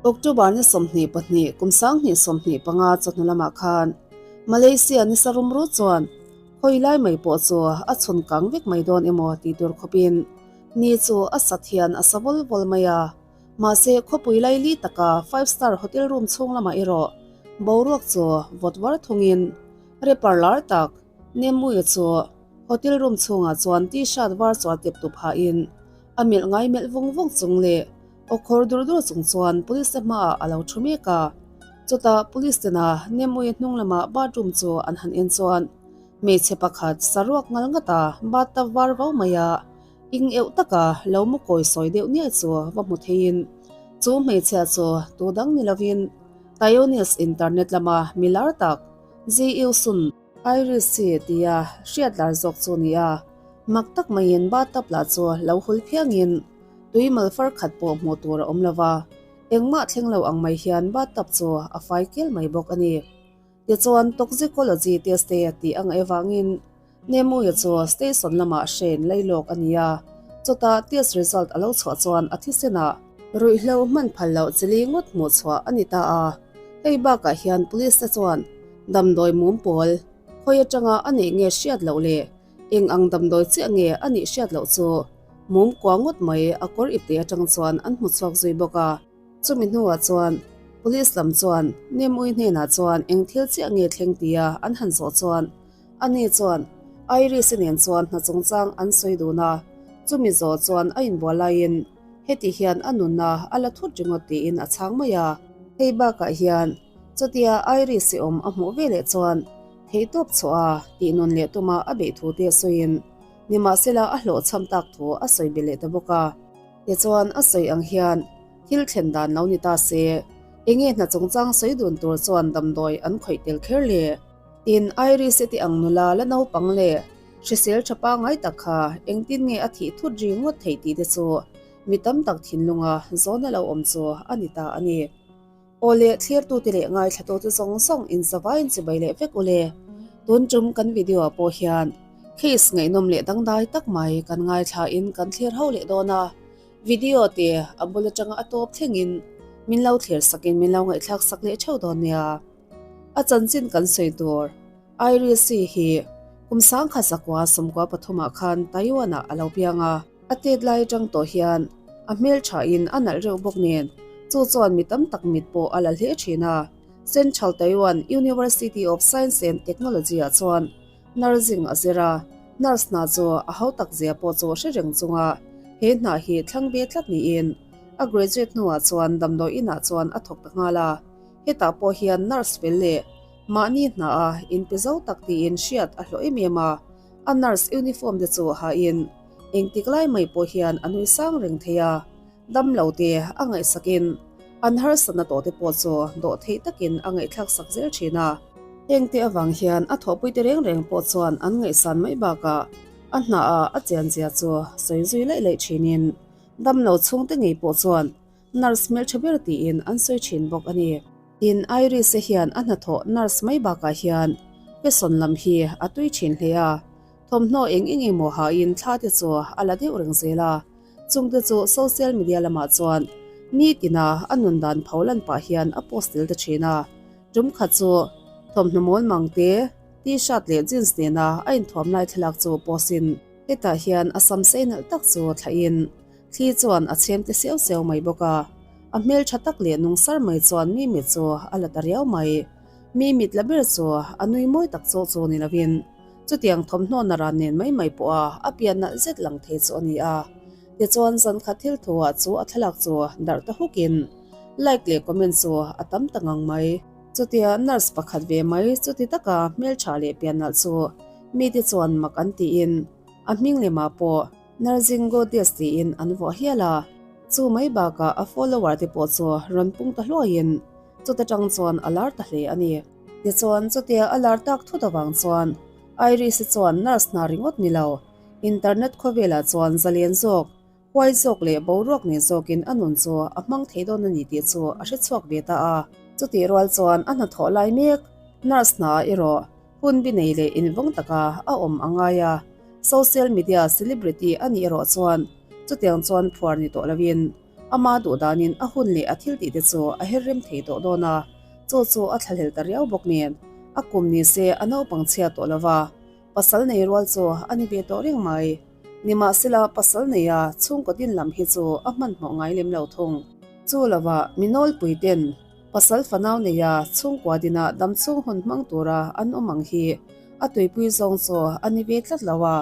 October ni 22 kum 2025 chawhnu lamah khan Malaysia ni sarum ru chuan khawi lai mai pawh chu a chhun kang vek mai dawn emaw tih tur khawpin ni chu a sat hian a sa vawl vawl mai a. Mahse khawpui laili taka five star hotel room chhung lamah erawh boruak chu vawt var thungin rapper lar tak Nemuia chu hotel room chhungah chuan t-shirt var chuan tep tup hahin a melh ngai melh vung vung chung leh aw khawr dur dur chung chuan police te hmaah a lo thu mek a. Chutah police tena Nemuia hnung lamah bathroom chu an han en chuan hmeichhe pakhat saruak ngal ngata bathtub var vau maia Ing euh taka lo mu kawi sawi deuh niai chu va hmu theiin chu hmeichhia chu tu dang ni lovin Taiwanese internet lama mi lar tak Zi Yu Sun, Iris Si tia hriat lar zawk chu ni a, mak tak maiin bathtub lah chu lo hul phiangin tui mal far khat pawh hmuh tur a awm lova, engmah thleng lo ang mai hian bathtub chu a fai kel mai bawk a ni. Tichuan toxicology test te tih a ngaih avangin Nemuia chu station lamah hrein lei lawk a ni a, chutah test result a lo chhuah chuan a thisenah ruihhlo hman phal loh chili ngawt hmuh chhuah a ni ta a. Hei bakah hian police te chuan damdawi mum pawl khawi atanga a neih nge hriat loh leh eng ang damdawi chiah nge a nih hriat loh chu mum kua ngawt mai a kawr ipte atang chuan an hmu chhuak zui bawk a. Chumi hnuah chuan police lam chuan Nemui hnenah chuan eng thil chiah nge thleng tia an han zawh chuan Ani chuan Iris-i nen chuan hna chungchang an sawi dun a, chumi zawh chuan a inbual laiin heti hian a nunna a la thut ringawt tiin a chhang mai a. Hei bakah hian chutia Iris-i awm a hmuh veleh chuan theihtawp chhuah a tih nun leh tuma a beih thu te sawiin nimahsela a hlawhchham tak thu a sawi be leh ta bawk a. Tichuan a sawi ang hian thil thlen dan lo ni ta se, enge hna chungchang sawi dun tur chuan damdawi an khawih tel kher le? Tin, Iris-i ti ang nula la naupang leh hrisel tha pangngai tak kha engtin nge a thih thut ri ngawt theih tih te chu mi tam tak thinlunga zawna lo awm chu a ni ta a ni. Aw le, thlirtute leh ngaithlatute zawng zawng inzavaiin chibai leh vek u le. Tun tum kan video-ah pawh hian case ngaihnawm leh dangdai tak mai kan ngaithlain kan thlir ho leh dawn a. Video te a bul atanga a tawp thlengin min lo thlir sakin min lo ngaihthlak sak leh theuh dawn nia. A chanchin kan sawi tur, Iris-i hi kum sangkhat zakua sawmkua pathumah khan Taiwan-ah a lo piang a. A tet lai atang tawh hian a hmelthain a nalh reuh bawk nen, chu chuan mi tam tak mit pawh a la hle thin a. Central Taiwan University of Science and Technology-ah chuan nursing a zir a, nurse hna chu a ho tak zia pawh chu hre reng chunga he hna hi thlang ve tlat niin a graduate hnuah chuan damdawi inah chuan a thawk ta nghal a. Hetah pawh hian nurse fel leh mahni hna a inpe zo tak tiin hriat a hlawh em em a, a nurse uniform te chu hain engtik lai mai pawh hian a nui sang reng thei a, damlo te a ngaihsakin an harsatna tawh te pawh chu dawh theih takin a ngaihthlak sak zel thin a. Hengte avang hian a thawhpui te reng reng pawh chuan an ngaihsan mai bakah a hna ah a chianzia chu sawi zui laih laih thinin damlo chhungte ngei pawh chuan Nurse hmeltha ber tiin an sawi thin bawk a ni. Tin, Iris-a hian a hnathawh nurse mai bakah hian fashion lam hi a tui thin hle a, thawmhnaw eng eng emaw hain thla te chu a la deuh reng zel a, chungte chu social media lamah chuan nitina a nun dan pho lan pah hian a post tel ta thin a, tum khat chu thawmhnaw mawl mang te, t-shirt leh jeans nena a inthuam lai thlalak chu post in hetah hian a sam sei nalh tak chu thlahin Thli chuan a chhem te siau siau mai bawk a, a hmel tha tak leh nung sar mai chuan mi mit chu a la ta riau mai. Mi mit la ber chu a nui mawi tak chawh chu ni lovin chutiang thawmhnaw na ran nen mai mai pawha a pian nalh zet lang thei chu a ni a. Tichuan zankhat thil thuah chu a thlalak chu darh ta hukin like leh comment chu a tam ta ngang mai. Chutia nurse pakhat ve mai chuti taka hmeltha leh pian nalh chu mite chuan mak an tiin a hming lemah pawh Nursing Goddess tiin an vuah hial a, chu mai bakah a follower te pawh chu rawn pung ta hluaiin chuta tang chuan a lar ta hle a ni. Tichuan chutia a lar tak thut avang chuan Iris-i chuan nurse hna ringawt ni lo, internet khawvelah chuan zalen zawk, huai zawk leh boruak nei zawkin a nun chu a hmang thei dawn a ni tih chu a hre chhuak ve ta a. Chutih rual chuan a hnathawh lai mek nurse hna erawh Hun bi nei leh invawng taka a awm a ngai a, social media celebrity a nih erawh chuan chutiang chuan phuar ni tawh lovin Ama duh danin a hun leh a thil tih te chu a her rem thei tawh dawn a, chu chu a thlahlel ta riau bawk nen a kum ni se a naupang chhia tawh lo va, pasal nei rual chu a ni ve tawh reng mai. Nimahsela pasal neia chhungkaw din lam hi chu a hmanhmawh ngai lem lo thung. Chu lovah mi nawlpui ten pasal fanau neia chhungkua dinah damchhung hun hmang tura an awm ang hi a tuipui zawng chu a ni ve tlat lo a,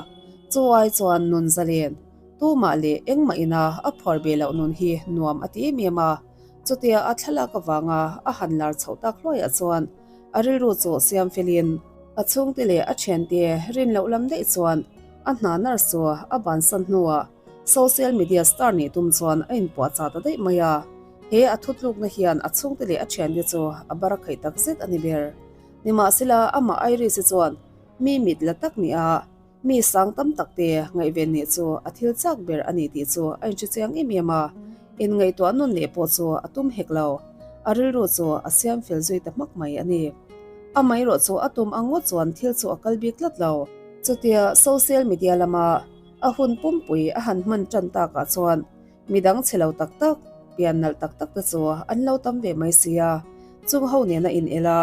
chu ai chuan nun zalen Tumah leh engmah ina a phuar ve loh nun hi nuam a ti em em a, chutia a thlalak avanga a han lar chhoh tak hluaiah chuan a rilru chu siam felin a chhungte leh a thiante rin loh lam daih chuan a hna nurse chu a bansan hnuah social media star nih tum chuan a inpuahchah ta daih mai a, he a thutlukna hian a chhungte leh a thiante chu a bar a khaih takzet a ni ber. Nimahsela amah Iris-i chuan mi mit la tak nia Mi sang tam tak te ngaihven nih chu a thil chak ber a ni tih chu a inhre chiang em em a, inngaihtuah nun leh pawh chu a tum hek lo. A rilru chu a siam fel zui ta hmak mai a ni. Amaherawh chu a tum ang ngawt chuan thil chu a kal bik tlat lo. Chutia social media lama a hun pumpui a han hman tan takah chuan midang chhe lo tak tak, pian nalh tak tak te chu an lo tam ve mai si a, chung ho nena inel a,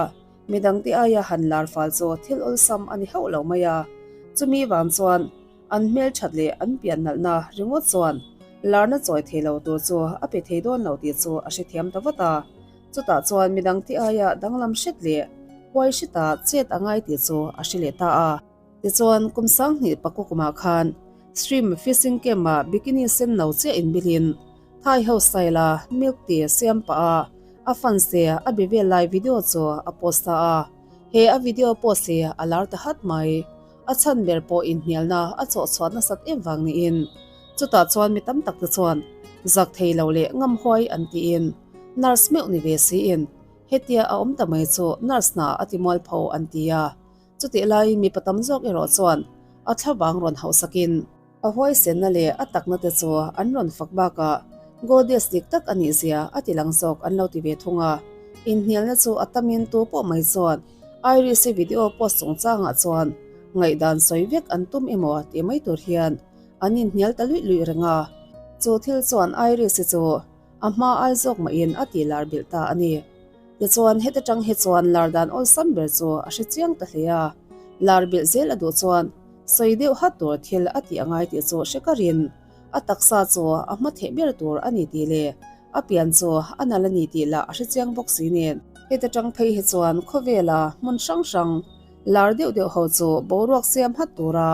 Midangte aia han lar fal chu thil awlsam a ni hauh lo mai a, chumi vang chuan an hmelthat leh an pian nalhna ringawt chuan larna chawi thei lo tur chu a pe thei dawn lo tih chu a hrethiam ta vat a. Chutah chuan midangte aia danglam hret leh huai hreta chet a ngai tih chu a hre leh ta a. Tichuan, kum 2000 pakua kumah khan Stream Fishing Camp-ah bikini sen no chiah inbilhin Thai ho style-a milk tea siam pah a, a fans te a be vel lai video chu a post ta a. He a video post hi a lar ta hat mai. A chhan ber pawh inhnialna a chawh chhuah nasat em vang niin. Chutah chuan mi tam tak te chuan zak thei lo leh ngam huai an tiin nurse meuh ni ve siin hetia a awm ta mai chu nurse hna a ti mualpho an ti a. Chutih laiin mipa tam zawk erawh chuan a thlavang rawn hauhsakin a huaisenna leh a takna te chu an rawn fak bakah Goddess dik tak a nih zia a ti lang zawk an lo ti ve thung a. Inhnialna chu a tamin tu pawh mai chuan Iris-i video post chungchangah chuan ngaihdan sawi vek an tum emaw tih mai tur hian an inhnial ta luih luih reng a. Chu thil chuan Iris-i chu a hma ai zawk mahin a tih lar bilh ta a ni. Tichuan, heta tang hi chuan lar dan awlsam ber chu a hre chiang ta hle a, lar bilh zel a duh chuan sawi deuh hat tur thil a tih a ngai tih chu hre karin a taksa chu a hma theih ber tur a ni tih leh a pian chu a nal a ni tih lah a hre chiang bawk si nen. Heta tang phei hi chuan khawvela hmun hrang hrang lar deuh deuh ho chu boruak siam hat tura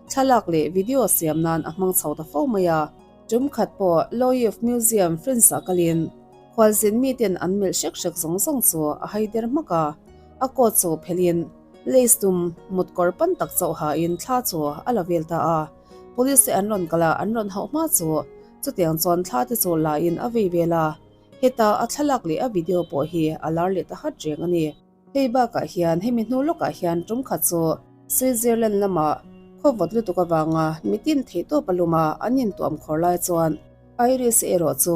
thlalak leh video siam nan a hmang chho ta fo mai a. Tum khat pawh Loew Museum French-ah kalin khualzin miten an melh hrek hrek zawng zawng chu a hai der hmak a, a coat chu phelhin lace dum mut kawr pan tak chauh hain thla chu a la vel ta a. Police te an rawn kal a, an rawn hauh hma chu chutiang chuan thla te chu lain a vei vel a, heta a thlalak leh a video pawh hi a lar leh ta hat reng a ni. Hei bakah hian hemi hnu lawkah hian tum khat chu Switzerland lamah khaw vawt lutuk avanga mitin theihtawp a lum a, an intuam khawr lai chuan Iris erawh chu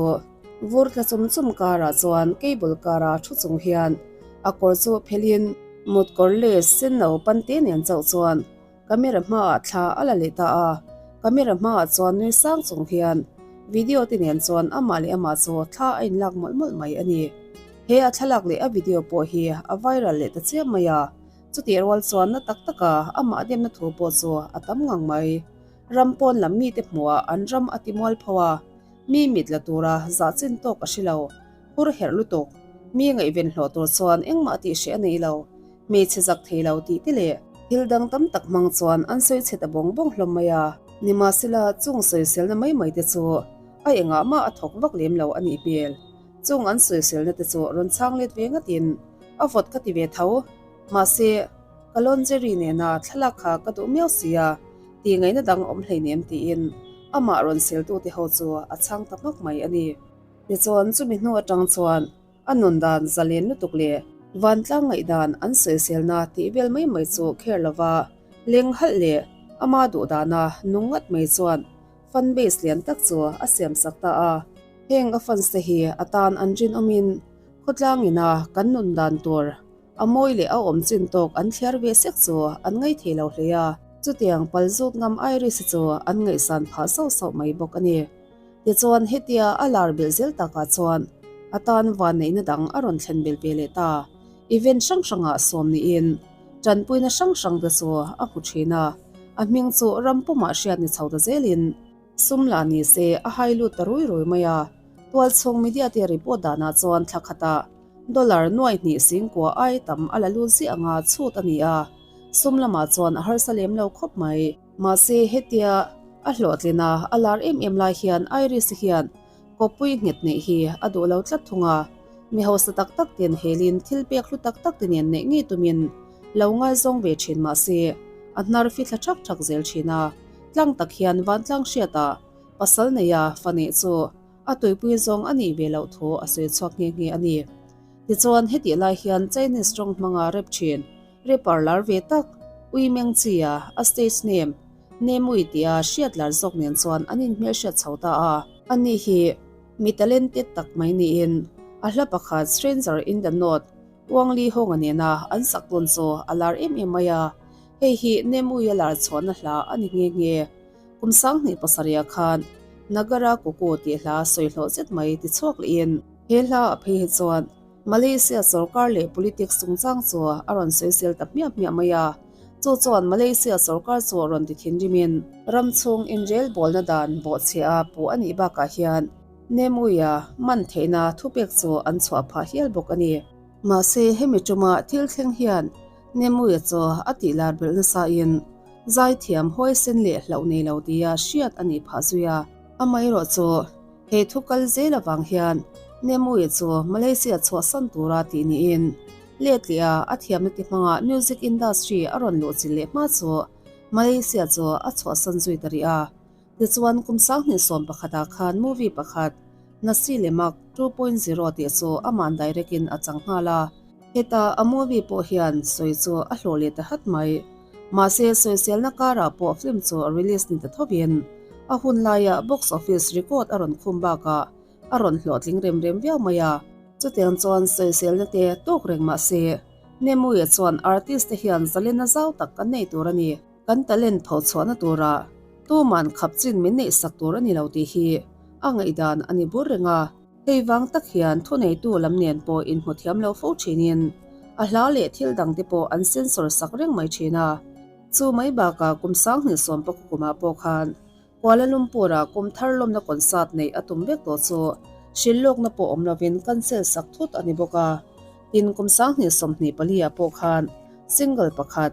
vur tla chum chum karah chuan cable car-a thu chung hian a kawr chu phelhin mut kawr leh senno pante nen chauh chuan Camera hmaah thla a la leh ta a, camera hmaah chuan nui sang chung hian video te nen chuan amah leh amah chu thla a inlak mawlh mawlh mai a ni. He a thlalak leh a video pawh hi a viral leh ta chiam mai a, chutih rual chuan na tak taka amah demna thu pawh chu a tam ngang mai. Ram pawn lam mite hmuhah an ram a ti mual pho a, mi mit la tura zah chin tawk a hre lo, hur herh lutuk, mi ngaihven hlawh tur chuan engmah tih hreh a nei lo. Hmeichhe zak thei lo tih te leh thil dang tam tak hmang chuan an sawi chhe ta bawng bawng hlawm mai a. Nimahsela, chung sawiselna mai mai te chu a engah mah a thawk vak lem lo a nih hmel. Chung an sawiselna te chu rawn chhang let ve ngatin a vawt ka ti ve tho. Mahse, ka laundry nena thlalak kha ka duh miau si a, tih ngaihna dang awm hleinem tiin amah rawn seltute ho chu a chhang ta hmak mai a ni. Tichuan, chumi hnu atang chuan A nun dan zalen lutuk leh vantlang ngaihdan an sawiselna tih vel mai mai chu kher lova leng halh leh ama duh dana nung ngat mai chuan fan base lian tak chu a siam sak ta a. Heng a fans te hi a tan an rinawmin khawtlang ina kan nun dan tur a mawi leh a awm chin tawk an thliar ve sek chu an ngaithei lo hle a. Chutiang palzut ngam Iris-i chu an ngaihsan phah sauh sauh mai bawk a ni. Tichuan hetia a lar belh zel takah chuan a tan vanneihna dang a rawn thlen belh ve leh ta. Event hrang hrangah sawm niin tanpuina hrang hrang te chu a hmu thin a, a hming chu ram pumah hriat ni chho ta zelin sum lah ni se a hai lut ta rui rui mai a. Tualchhung media te report danah chuan thla khatah dollar nuai hnih singkua ai tam a la lut ziah anga chhut a ni a, sum lamah chuan a harsa lem lo khawp mai. Mahse hetia a hlawhtlin a, a lar em em lai hian Iris hian kawppui nghet neih hi a duh lo tlat thung a, mi hausa tak tak ten helin thil pek hlu tak tak te nen neih ngei tumin lo ngaizawng ve thin mahse a hnar fi thla thak thak zel thin a, tlang tak hian vantlang hriatah pasal neia fa neih chu a tuipui zawng a nih ve loh thu a sawi chhuak nghe nghe a ni. Tichuan hetih lai hian Chinese tawng hmanga rap thin Rapper lar ve tak, Ui Meng Chi-a a stage name, Nemui tia hriat lar zawk nen chuan an inhmelhriat chho ta a. Ani hi mi talented tak mai niin a hla pakhat Stranger in the North, Wang Li Hong-a nena an sak tawn chu a lar em em mai a, hei hi Nemui-a lar chhuahna hla a ni nghe nghe. Kum 2007 khan Nagara Kuku tih hla sawi hlawh zet mai ti chhuak lehin he hla a phei hi chuan Malaysia sorkar leh politics chungchang chu a rawn sawisel ta hmiah hmiah mai a, chu chuan Malaysia sorkar chu rawn ti thinrimin ram chhung inrel bawlna dan bawhchhia a puh a nih bakah hian Nemuia man theihna thupek chu an chhuah phah hial bawk a ni. Mahse hemi tuma thil thleng hian Nemuia chu a tih lar belh nasain zaithiam huaisen leh hlauh nei lo tia hriat a nih phah zui a, amaherawh chu He thu kal zel avang hian Nemui chu Malaysia chhuahsan tura tih niin letliah a thiamna ti hmanga music industry a rawn luh chilh leh hma chu Malaysia chu a chhuahsan zui ta rih a. Tichuan kum 2011 ah khan movie pakhat Nasi Lemak 2.0 tih chu aman direct in a chang nghal a. Heta a movie pawh hian sawi chu a hlawh leh ta hat mai. Mahse sawiselna karah pawh film chu a release ni ta thovin a hun laia box office record a rawn khum bakah a rawn hlawhtling rem rem viau mai a. Chutiang chuan sawiselna te tawk reng mahse Nemuia chuan artist te hian zalena zau tak kan nei tur a ni. Kan talent thawhchhuahna turah tuman khap chin min neihsak tur a ni lo tih hi a ngaihdan a ni bur reng a. Hei vang tak hian thuneitu lam nen pawh inhmu thiam lo fo thinin a hla leh thil dangte pawh an censor sak reng mai thin a. Chu mai bakah kum 2010 pakua kumah pawh khan Kuala Lumpur-ah kum thar lawmna concert neih a tum vek tawh chu hrilhlawkna pawh awm lovin cancel sak thut a ni bawk a. Tin, kum 2024 ah pawh khan single pakhat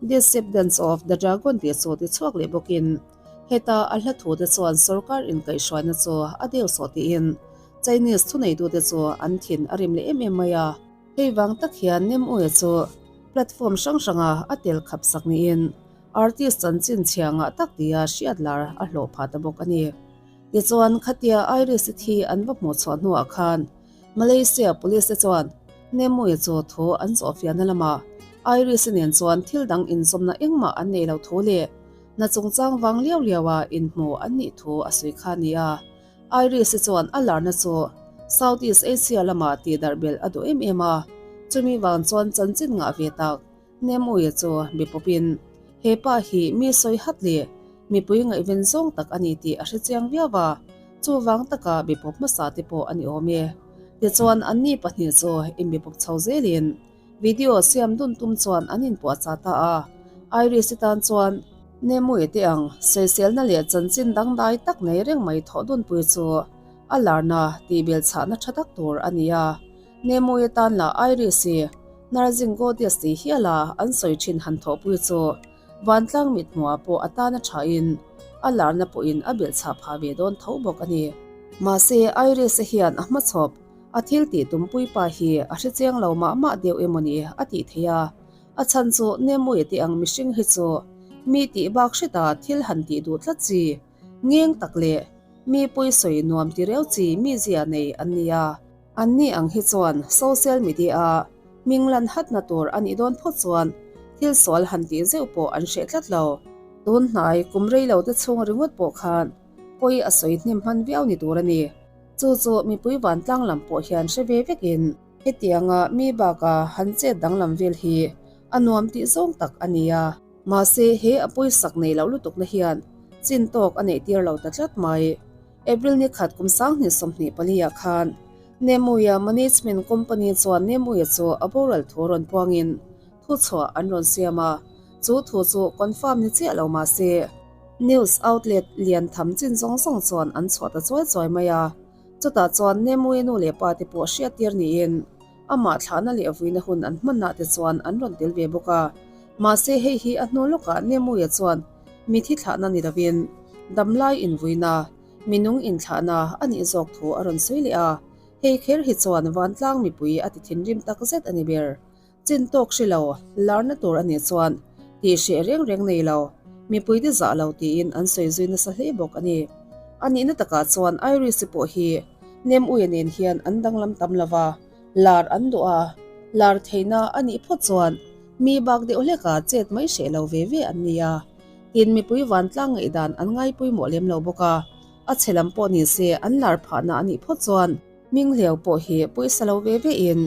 Descendants of the Dragon tih chu tichhuak leh bawkin Heta a hla thute chuan sorkar inkaihhruaina chu a deu sawh tiin Chinese thuneitute chu an thin a rim leh em em mai a. Hei vang tak hian Nemue chu platform hrang hranga a tel khap sak niin artist chanchin chhia ngah tak tia hriat lar a hlawh phah ta bawk a ni. Tichuan khatia Iris-i thi an va hmuh chhuah hnuah khan Malaysia Police te chuan Nemue chu thu an zawhfiahna lamah Iris-i nen chuan thil dang inzawmna engmah an nei lo thu leh Hna chungchang vang liau liau a inhmu an nih thu a sawi kha a ni a. Iris-i chuan a larna chu South East Asia lamah tihdarh belh a duh em em a, chumi vang chuan chanchin ngah ve tak Nemuia chu mi pawpin he pa hi mi sawi hat leh mipui ngaihven zawng tak a ni tih a hre chiang viau a, chuvang taka mi pawp hmasa te pawh a ni awm e. Tichuan anni pahnih chu inmipawp chho zelin Video siam dun tum chuan an inpuahchah ta a, Iris-i tan chuan Nemui te ang sawiselna leh chanchin dangdai tak nei reng mai thawh dunpui chu a larna tih belchhahna tha tak tur a ni a. Nemui tan lah Iris-i Nursing Goddess tih hiala an sawi thin han thawhpui chu vantlang mithmuhah pawh a tan a thain a larna pawhin a belchhah phah ve dawn tho bawk a ni. Mahse Iris-i hian a hmachhawp A thil tih tumpui pa hi a hre chiang lo mah mah deuh emaw ni a tih theih a, a chhan chu Nemui tih ang mihring hi chu mi tih bak hreta thil han tih duh tlat chi, ngeng tak leh mi pawi sawi nuam ti reu chi mizia nei an ni a. Anni ang hi chuan social media a hming lan hatna tur a nih dawn phawt chuan thil sual han tih zeuh pawh an hreh tlat lo. Tun hnai kum rei lo te chhung ringawt pawh khan pawi a sawi hnem hman viau ni tur a ni. Chu chu mipui vantlang lam pawh hian hre ve vekin hetianga mi baka han chet danglam vel hi a nuam tih zawng tak a ni a. Mahse he a pawisak nei loh lutukna hian chin tawk a neih tir lo ta tlat mai. April ni khat kum 2024 ah khan Nemuia Management Company chuan Nemuia chu a boral thu rawn puangin thuchhuah an rawn siam a, chu thu chu confirm ni chiah lo mah se news outlet lian tham chin zawng zawng chuan an chhuah ta chuai chuai mai a. Chutah chuan Nemuia nu leh pa te pawh hriattir niin amah thlahna leh vuina hun an hmanah te chuan an rawn tel ve bawk a. Mahse hei hi a hnu lawkah Nemuia chuan mithi thlahna ni lovin damlai invuina, minung inthlahna a nih zawk thu a rawn sawi leh a. Hei kher hi chuan vantlang mipui a ti thinrim tak zet a ni ber. Chin tawk hre lo, larna tur a nih chuan tih hreh reng reng nei lo, mipuite zah lo tiin an sawi zui nasa hle bawk a ni. A nihna takah chuan Iris-i pawh hi Nemuia nen hian an danglam tam lo va, lar an duh a, lar theihna a nih phawt chuan mi bak deuh hleka chet mai hreh lo ve ve an ni a. Tin, mipui vantlang ngaihdan an ngaipawimawh lem lo bawk a, a chhe lam pawh ni se an lar phahna a nih phawt chuan Hmingleu pawh hi pawisa lo ve ve in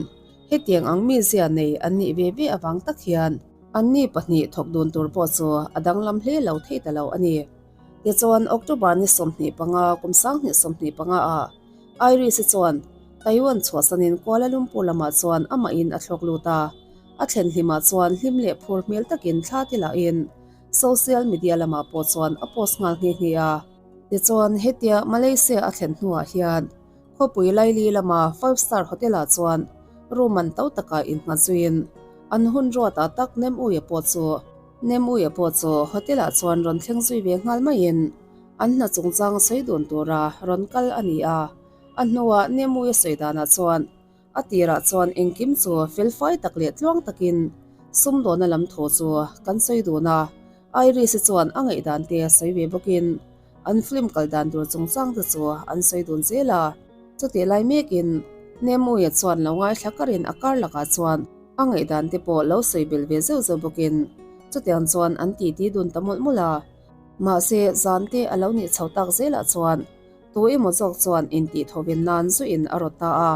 Hetiang ang mizia nei an nih ve ve avang tak hian anni pahnih thawk dun tur pawh chu a danglam hle lo thei ta lo a ni. Tichuan, October ni 25 kum 2025 ah Iris-i chuan Taiwan chhuahsanin Kuala Lumpur lamah chuan amahin a thlawk lut a. A thlen hlimah chuan hlim leh phur hmel takin thla te lahin social media lamah pawh chuan a post nghal nghe nghe a. Tichuan, hetia Malaysia a thlen hnuah hian Khawpui Laili lama Five Star Hotel-ah chuan room an to taka innghat zuiin an hun ruatah tak Nemuia pawh chu Nemuia pawh chu hotel-ah chuan rawn thleng zui ve nghal maiin an hna chungchang sawi dun tura rawn kal a ni a. A hnuah Nemuia sawi danah chuan a tirah chuan engkim chu felfai tak leh tluang takin sumdawna lam thu chu kan sawi dun a, Iris-i chuan a ngaihdan te sawi ve bawkin An film kal dan tur chungchang te chu an sawi dun zel a, chutih lai mekin Nemuia chuan lo ngaithla karin a kar lakah chuan a ngaihdan te pawh lo sawi bel ve zeuh zeuh bawkin chutiang chuan an titi dun ta mawlh mawlh a. Mahse, zan te a lo nih chho tak zelah chuan tu emaw zawk chuan intih thovin nan zu in a rawt ta a,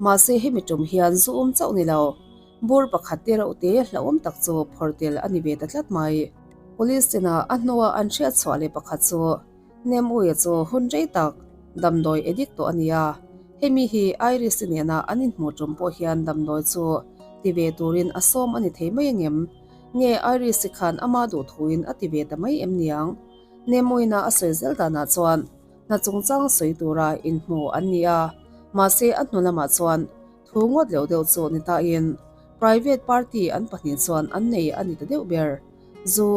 mahse hemi tum hian zu um chauh ni lo. Bur pakhat te reuh te hlauhawm tak chu phawrh tel a ni ve ta tlat mai. Police tina a hnua an hriat chhuah leh pakhat chu Nemuia chu hun rei tak damdawi addict tawh a ni a. Hemi hi Iris-i nena an inhmuh tum pawh hian damdawi chu ti ve turin a sawm a ni thei mai angem? Nge Iris-i khan ama duh thuin a ti ve ta mai em niang? Nemuina a sawi zel danah chuan hna chungchang sawi tura inhmu an ni a, mahse a hnu lamah chuan Thu ngawt leuh deuh chu ni tain private party an pahnih chuan an nei a ni ta deuh ber. Zu,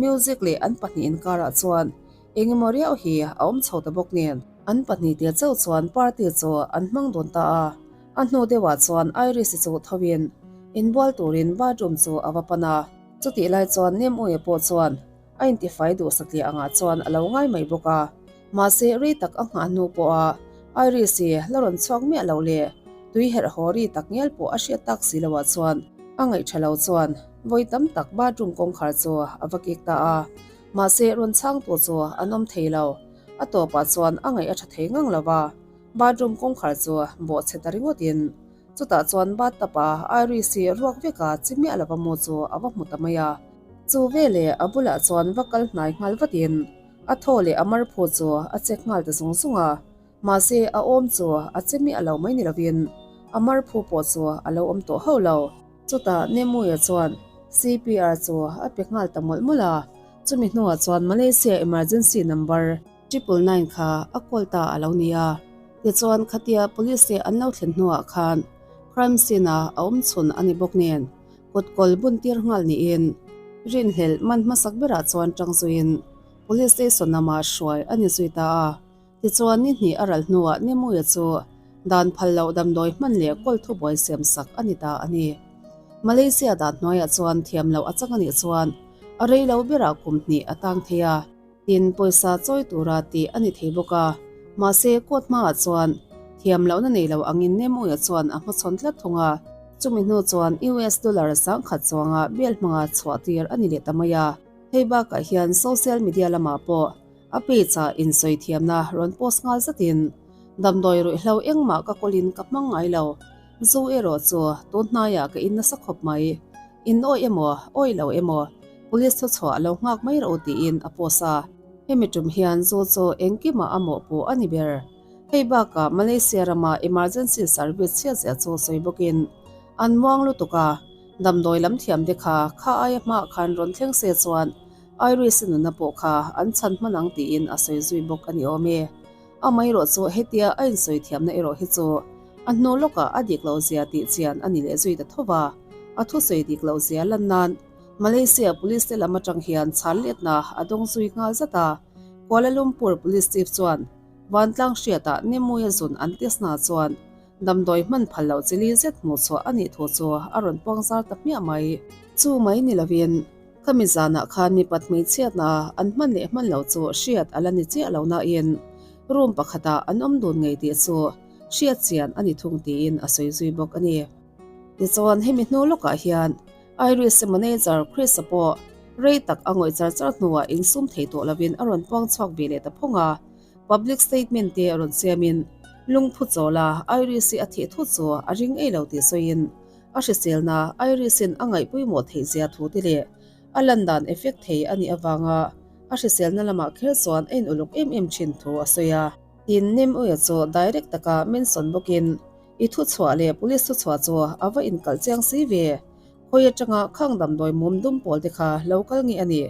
music leh an pahnih inkarah chuan eng emaw riau hi a awm chho ta bawk nen. An pahnih tel chauh chuan party chu an hmang dawn ta a, a hnu deuhah chuan Iris-i chu thoin inbual turin bathroom chu a va pan a. Chutih lai chuan Nemuia pawh chuan A intifai duh satliah angah chuan a lo ngai mai bawk a, mahse rei tak a nghah hnu pawha Iris-i la rawn chhuak miah lo leh tui herh haw ri tak ngial pawh a hriat tak si loah chuan a ngaihṭha lo chuan vawi tam tak bathroom kawngkhar chu a va kik ta a, mahse rawn chhangtu chu an awm thei lo. A tawpah chuan a ngaih a ṭha thei ngang lo va, bathroom kawngkhar chu bawhchhe ta ringawtin chutah chuan bathtub-a Iris-i ruak veka chi miah lova mu chu a va hmu ta mai a. Chu veleh a bulah chuan va kal hnai nghal vatin a thaw leh a marphu chu a check nghal ta zung zung a, mahse a awm chu a che miah lo mai ni lovin a marphu pawh chu a lo awm tawh hauh lo. Chutah Nemuia chuan CPR chu a pe nghal ta mawlh mawlh a, chumi hnuah chuan Malaysia emergency number 999 kha a call ta a lo ni a, tichuan khatia police te an lo thlen hnuah khan crime scene a a awm chhun a ni bawk nen. Kutkawl bun tir nghal niin rinhlelh man hmasak berah chuan tang zuiin Police Station lamah hruai a ni zui ta a. Tichuan ni hnih a ral hnuah Nemuia chu dan phal loh damdawi hman leh kawl thubuai siam sak a ni ta a ni. Malaysia dan hnuaiah chuan thiam loh a chang a nih chuan a rei lo berah kum hnih a tang thei a. Tin, pawisa chawi tura tih a ni thei bawk a, mahse court hmaah chuan thiam lohna nei lo angin Nemuia chuan a hmachhawn tlat thung a. Chumi hnu chuan US dollar 10,000 chuanga bail hmanga chhuah tir a ni leh ta mai a. Hei bakah hian social media lamah pawh a page ah insawi thiamna rawn post nghal zatin, Damdawi ruihhlo engmah ka kawlin ka hmang ngai lo, zu erawh chu tun hnaiah ka in nasa khawp mai. In awi emaw, awi lo emaw, police thuchhuah lo nghak mai rawh u tiin a post a. Hemi tum hian zu chu engkimah a mawhpuh a ni ber. Hei bakah Malaysia rama emergency service chhiat zia chu sawi bawkin an muang lutuk a, damdawi lam thiam te kha kha aia hmaah khan rawn thleng se chuan Iris-i nunna pawh kha an chhan hman ang tiin a sawi zui bawk a ni awm e. Amaherawh chu hetia a insawi thiamna erawh hi chu a hnu lawkah a dik loh zia tih chian a ni leh zui ta tho va, a thusawi dik loh zia lan nan Malaysia Police te lam atang hian chhal letna a dawng zui nghal zat a, Kuala Lumpur Police Chief chuan Vantlang hriatah Nemuia zun an test na chuan damdawi hman phal loh chili zet hmuh chhuah a nih thu chu a rawn puang zar ta hmiah mai. Chu mai ni lovin khami zanah khan mipat hmeichhiatna an hman leh hman loh chu hriat a la ni chiah lo nain room pakhatah an awm dun ngei tih chu hriat chian a ni thung tiin a sawi zui bawk a ni. Tichuan hemi hnu lawkah hian Irish manager Chris-a pawh rei tak a ngawih char char hnuah insum thei tawh lovin a rawn puang chhuak ve leh ta phawng a, public statement te a rawn siamin lungphu chawla Irish-i a thih thut chu a ring ei lo tih sawiin a hriselna Irish-in a ngaih pawimawh theih zia thu te leh a lan dan effect thei a nih avanga a hriselna lamah kher chuan a inuluk em em thin thu a sawi a. Tin, Nem'uia chu direct taka mention bawkin I thuchhuah leh police thuchhuah chu a va inkalh chiang si ve. Khawi atanga khang damdawi mum dum pawl te kha lo kal nge a ni?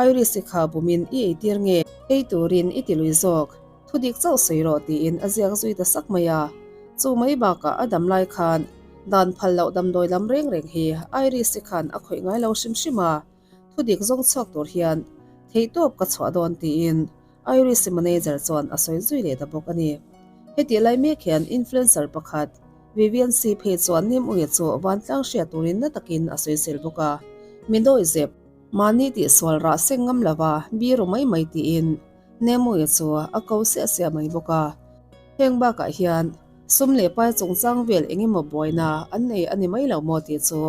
Iris-i kha bumin i eitir nge? Ei turin i ti lui zawk. Thu dik chauh sawi rawh tiin a ziak zui ta sak mai a. Chu mai bakah a dam lai khan dan phal loh damdawi lam reng reng hi Iris-i khan a khawih ngai lo hrim hrim a. Thu dik zawng chhuak tur hian theihtawp ka chhuah dawn tiin Iris manager chuan a sawi zui leh ta bawk a ni. Hetih lai mek hian influencer pakhat Vivian Si phei chuan Nim'uia chu vantlang hriat turin na takin a sawisel bawk a, Mi dawi zep, mahni tihsual rah seng ngam lova biru mai mai tiin Nemuia chu a ko siah siah mai bawk a. Heng bakah hian sum leh pai chungchang vel engemaw buaina an nei a ni mai lo maw tih chu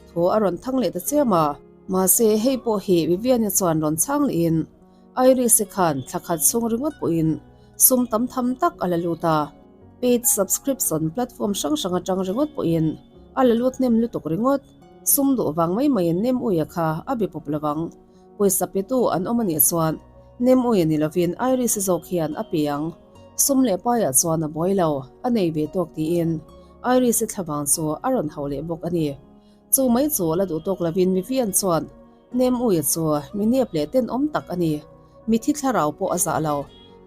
thu a rawn thang leh ta chiam a. Mahse hei pawh hi Vivian-i chuan rawn chhang lehin Iris-i khan thla khat chhung ringawt pawhin sum tam tham tak a la lut a, paid subscription platform hrang hrang atang ringawt pawhin a la lut hnem lutuk ringawt. Sum duh vang mai maiin nem uia kha a be pawp lovang. Pawisa petu an awm a nih chuan nem uia ni lovin Iris-i zawk hian a pe ang. Sum leh paiah chuan a buai lo, a nei ve tawk tiin Iris-i thlavang chu a rawn hauh leh bawk a ni. Chu mai chu la duh tawk lovin Vivian chuan Nem Uia chu mi nep leh tenawm tak a ni. Mithi thlarau pawh a zah lo.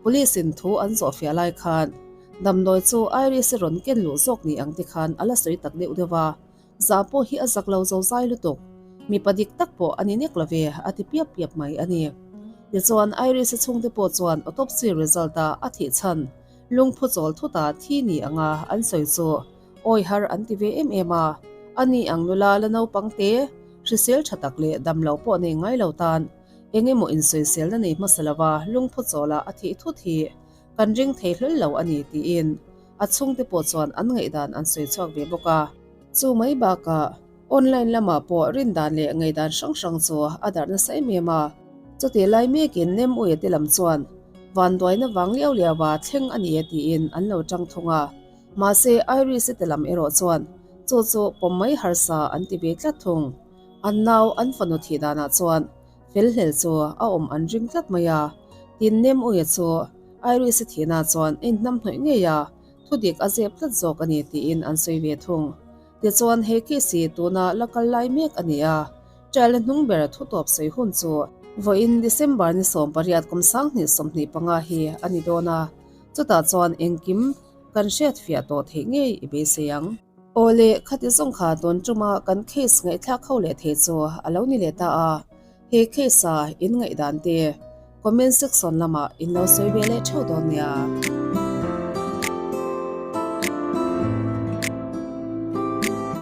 Police in thu an zawh fiah lai khan damdawi chu Iris-i rawn ken luh zawk ni ang te khan a la sawi tak deuh deuh a. Zah pawh hi a zak lo zo zai lutuk. Mipa dik tak pawh a ni nek lo ve a ti piap piap mai a ni. Tichuan Iris-i chhungte pawh chuan autopsy result-a a thih chhan lungphu chawl thutah thi ni anga an sawi chu Awi har an ti ve em em a, a ni ang nula la naupang te, hrisel tha tak leh dam lo pawh nei ngai lo tan eng emaw insawiselna nei hmasa lova lungphu chawla a thih thut hi kan ring thei hlawl lo a ni tiin a chhungte pawh chuan an ngaihdan an sawi chhuak ve bawk a. Chu mai bakah online lamah pawh rindan leh ngaihdan hrang hrang chu a darh nasa em em a, chutih lai mekin Nemuia te lam chuan vanduaina vang liau liaua thleng a ni e tiin an lo tang thung a. Mahse, Iris-i te lam erawh chuan chu chu pawm mai harsa an ti ve tlat thung. An nau an fanu thih danah chuan felhlel chu a awm an ring tlat mai a. Tin, Nemuia chu Iris-i thihna chuan a inhnamhnawih ngei a, thudik a zep tlat zawk a ni tiin an sawi ve thung. Tichuan, he case hi tuna la kal lai mek a ni a, Trial-a hnung ber thu tawp sawi hun chu vawiin December ni 18 kum 2025 hi a ni dawn a, chutah chuan engkim Kan hriat fiah tawh theih ngei i beisei ang. Awle, khati zawng kha tun tuma kan case ngaihthlak ho leh thei chu a lo ni leh ta a, he case a in ngaihdan te comment section lamah in lo sawi ve leh theuh dawn nia.